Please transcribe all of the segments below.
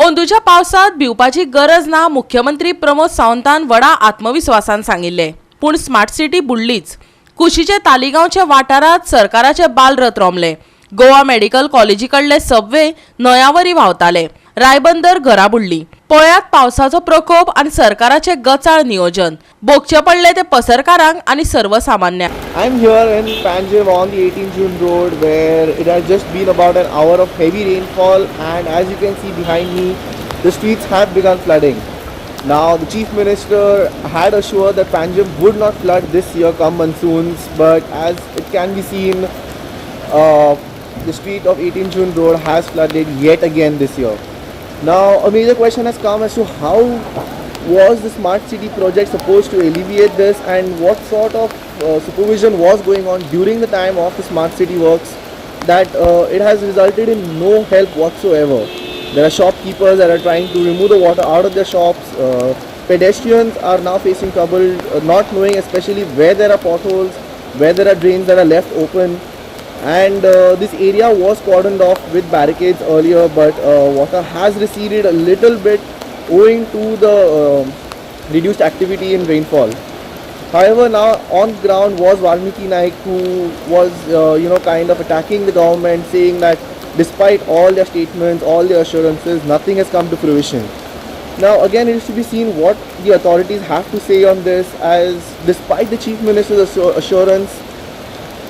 अंदूच्या पावसात भिवपाची गरज ना मुख्यमंत्री प्रमोद सावंतान व्हडा आत्मविस्वासान सांगिल्लें. पूण स्मार्ट सिटी बुडलीच. कुशीचे तालिगांवच्या वाठारांत सरकाराचे बालरथ रोमले. गोवा मेडिकल कॉलेजी कडले सबवे न्हंयावरी व्हांवताले. रायबंदर घरा बुडली. पळयात पावसाचो प्रकोप आनी सरकाराचे गचाळ नियोजन. भोगचे पडले ते पसरकारांक आनी सर्वसामान्यांक. I am here in Panjim on the 18 June road where it has just been about an hour of heavy rainfall, and as you can see behind me, the streets have begun flooding. Now, the Chief Minister had assured that Panjim would not flood this year come monsoons, but as it can be seen, the street of 18 June Road has flooded yet again this year. Now, a major question has come as to how was the smart city project supposed to alleviate this, and what sort of supervision was going on during the time of the smart city works that it has resulted in no help whatsoever. There are shopkeepers that are trying to remove the water out of their shops. Pedestrians are now facing trouble, not knowing especially where there are potholes, where there are drains that are left open. And this area was cordoned off with barricades earlier, but water has receded a little bit owing to the reduced activity in rainfall. However, now on ground was Valmiki Naik, who was kind of attacking the government, saying that despite all their statements, all their assurances, nothing has come to fruition. Now again, it is to be seen what the authorities have to say on this, as despite the Chief Minister's assurance,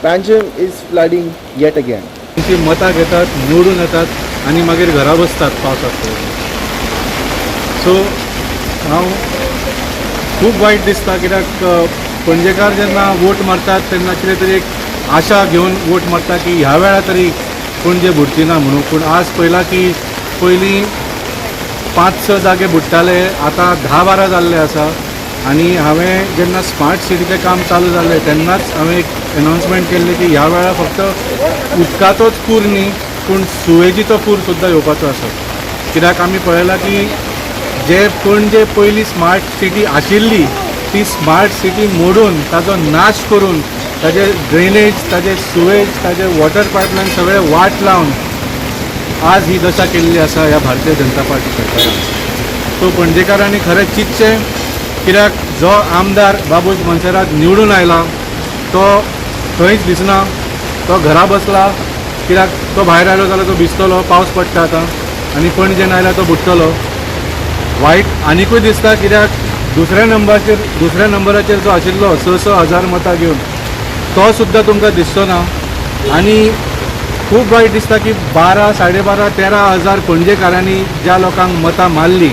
Panjim is flooding yet again. ती मतां घेतात, निवडून येतात आनी मागीर घरा बसतात पावसाक. सो हांव खूब वायट दिसता कित्याक पणजेकार जेन्ना वोट मारतात तेन्ना कितें तरी एक आशा घेवन वोट मारता की ह्या वेळार तरी पणजे बुडची ना म्हणून. पूण आज पळयलां की पयलीं 5-6 जागे बुडटाले, आतां 10-12 जाल्ले आसा. आनी हांवें जेन्ना स्मार्ट सिटीचें काम चालू जालें तेन्नाच हांवें एक एनावन्समेंट केल्ली की ह्या वेळार फक्त उदकाचोच पूर न्ही पूण सुवेजीचो पूर सुद्दां येवपाचो आसा. कित्याक आमी पळयलां की जे पणजे पयलीं स्मार्ट सिटी आशिल्ली ती स्मार्ट सिटी मोडून ताजो नाश करून ताजे ड्रेनेज, ताजे सुवेज, ताजे वॉटर पायपलायन सगळे वाट लावन आज ही दशा केल्ली आसा ह्या भारतीय जनता पार्टी सरकारान. सो पणजेकारांनी खरें चिंतचें, कित्याक जो आमदार बाबूश मोन्सेरात निवडून आयला तो थंयच दिसना, तो घरा बसला. कित्याक तो भायर आयलो जाल्यार तो भिजतलो, पावस पडटा आतां आनी पणजेन आयल्यार तो बुडटलो. वायट आनिकूय दिसता कित्याक दुसऱ्या नंबराचेर जो आशिल्लो 6-6 हजार मतां घेवन तो सुद्दां तुमकां दिसचो ना. आनी खूब वायट दिसता की 12, 12.5, 13 हजार पणजेकारांनी ज्या लोकांक मतां मारली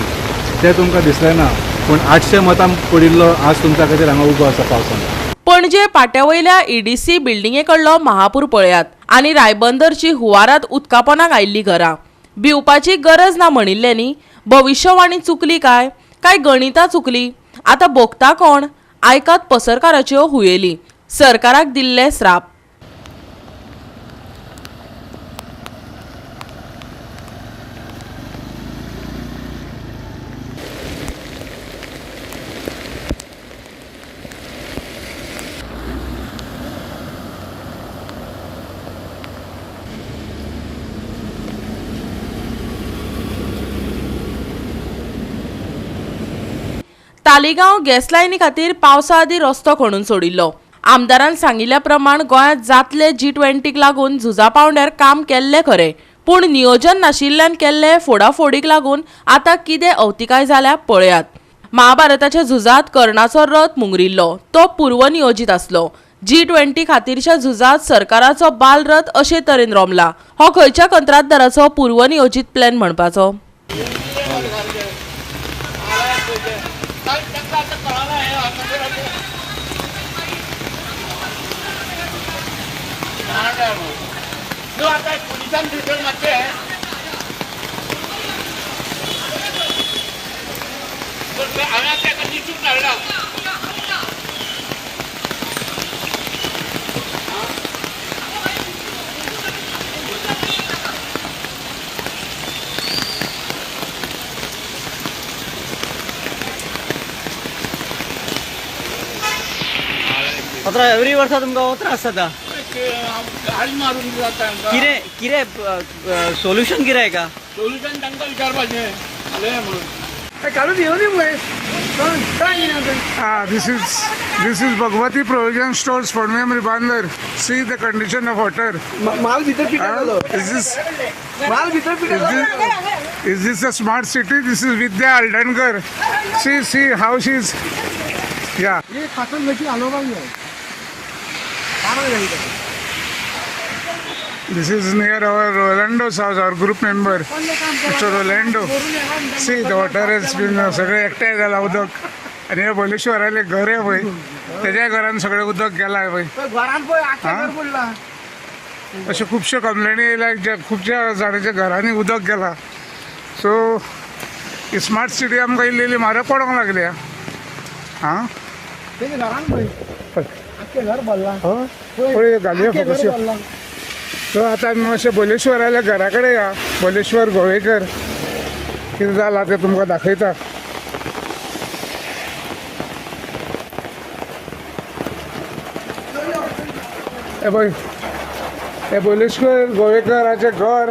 ते तुमकां दिसले ना, पूण 800 मतां पडिल्लो आज तुमच्या खातीर हांगा उबो आसा पावसान. पणजे पाट्या वयल्या ईडीसी बिल्डिंगे कडलो महापूर पळयात आनी रायबंदरची हुवारात उदकापोनाक आयिल्ली घरां. भिवपाची गरज ना म्हणिल्लें न्ही. भविश्यवाणी चुकली काय काय गणितां चुकली? आतां भोगता कोण? आयकात पसरकाराच्यो हुयेली. सरकाराक दिल्ले श्राप. तालिगांव गॅस लायनी खातीर पावसा आदीं रस्तो खणून सोडिल्लो. आमदारान सांगिल्ल्या प्रमाण गोंयांत जातले G20 लागून झुजा पावंड्यार काम केल्लें खरें, पूण नियोजन नाशिल्ल्यान केल्ले फोडाफोडीक लागून आतां कितें अवतिकाय जाल्या पळयात. महाभारताच्या झुजांत कर्णाचो रथ मुंगरिल्लो तो पूर्वनियोजीत आसलो. G20 खातीरच्या झुजांत सरकाराचो बालरथ अशे तरेन रोमला. हो खंयच्या कंत्राटदाराचो पूर्वनियोजीत प्लॅन म्हणपाचो? एवरी वर्सा तुमकां हो त्रास जाता. गाडी मारून जाता. कितें कितें सोल्युशन कितें हाका? सोल्युशन तांकां विचारपाचें. Ah, this is Bhagwati Provision Stores, Ponmem Ribandar. See the condition of water. माल भितर पिठा Ah, is this माल भितर is this is this a smart city? This is Vidya Aldankar. See how she's, yeah. This is near our Rolando's house, our group member, Mr. Rolando. See, the water has been सगळे एकठांय जाला उदक आनी हे बोलेश्वराले घर आहे पळय, तेज्या घरान सगळें उदक गेलां पळय. हा? अश्यो खुबश्यो कंप्लेनी येयल्या ज्या खुबश्या जाणांच्या घरांनी उदक गेलां. सो ही स्मार्ट सिटी आमकां इल्ली इल्ली म्हारग पडोंक लागल्या. आं, पळय घालया फोकस. सो आतां आमी मातशें बोलेश्वराल्या घरा कडेन या. बोलेश्वर गोवेकर कितें जालां तें तुमकां दाखयता. हे पळय, हे बोलेश्वर गोवेकराचें घर.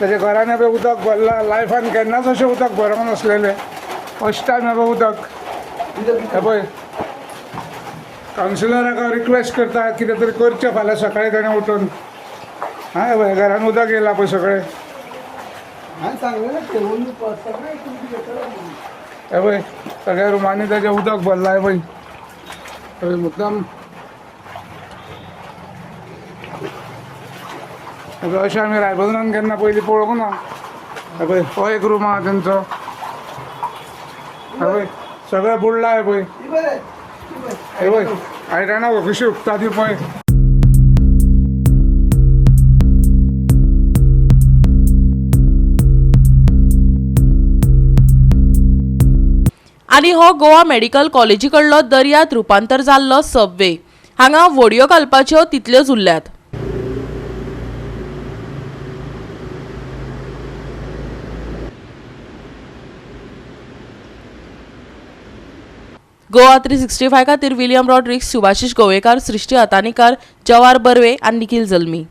तेच्या घरान पळय उदक भरलां. लायफान केन्नाच अशें उदक भरोंक नासलेलें, फर्स्ट टायम हे पळय उदक. हे पळय, कावन्सिलराक हांव रिक्वेस्ट करता कितें तरी करचें फाल्यां सकाळीं ताणें उठून. हा, हे पळय घरान उदक येयलां पळय सगळें. हे पळय सगळ्या रुमांनी ताजें उदक भरलां. हे पळय, हे पळय मुद्दाम हे पळय, अशें आमी रायबंदरान केन्ना पयलीं पळोवंक ना. हे पळय हो एक रूम आहा तेंचो. हे पळय सगळें बुडलां. हे पळय, हे पळय आयदनां कशी उगता ती पळय. आनी हो गोवा मेडिकल कॉलेजी कडलो दर्यांत रुपांतर जाल्लो सबवे. हांगा व्हडयो घालपाच्यो तितल्योच उरल्यात. गोवा 365 खातीर विलियम रॉड्रिक्स, सुभाषिश गोवेकार, सृष्टी अतानीकार, जवार बर्वे आनी निखील जल्मी.